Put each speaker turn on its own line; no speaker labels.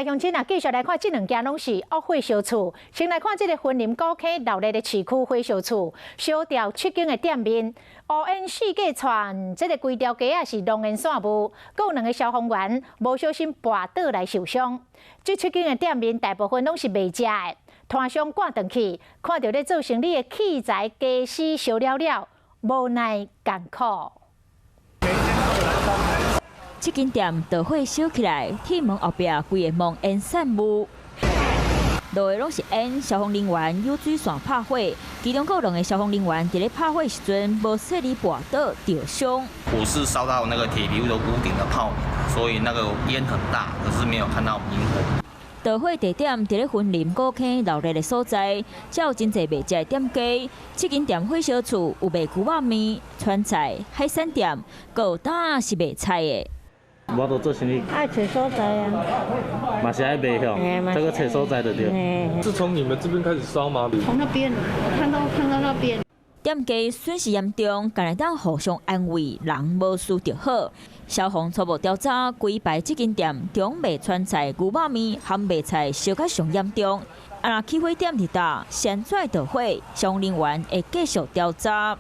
鄉親啊，繼續來看這兩間攏是惡火燒厝。先來看這個雲林古坑鬧熱的市區火燒厝，燒掉七間的店面，烏煙四界竄，這个規條街仔是濃煙散霧，閣有兩个消防員無小心跋倒來受傷。這七間的店面大部分攏是賣食的，攤商趕轉去，看著咧做生理的器材家私燒了了，無奈艱苦。
這間店著火燒起來，鐵門後壁規个濃煙散霧，落的攏是煙。消防人員用水線拍火，其中閣有兩个消防人員佇咧拍火時陣無細膩跋倒著傷。
火勢燒到那個鐵皮屋的屋頂的泡棉，所以那個煙很大，可是沒有看到明火。
著火地點佇咧雲林古坑鬧熱的所在，遮有真濟賣食的店家。這間店火燒厝有賣牛肉麵、川菜、海產店，閣有當是賣菜的。
無法度做生意，
愛揣所在啊！
嘛是愛賣吼，這个揣所在就對。
是從你們這邊開始燒嗎？
從那邊，我看到那邊。
店家損失嚴重，干焦會當互相安慰，人無事就好。消防初步調查，規排這間店中賣川菜、牛肉麵含賣菜燒甲上嚴重。啊，若起火點佇佗，先怎著火，消防人員會繼續調查。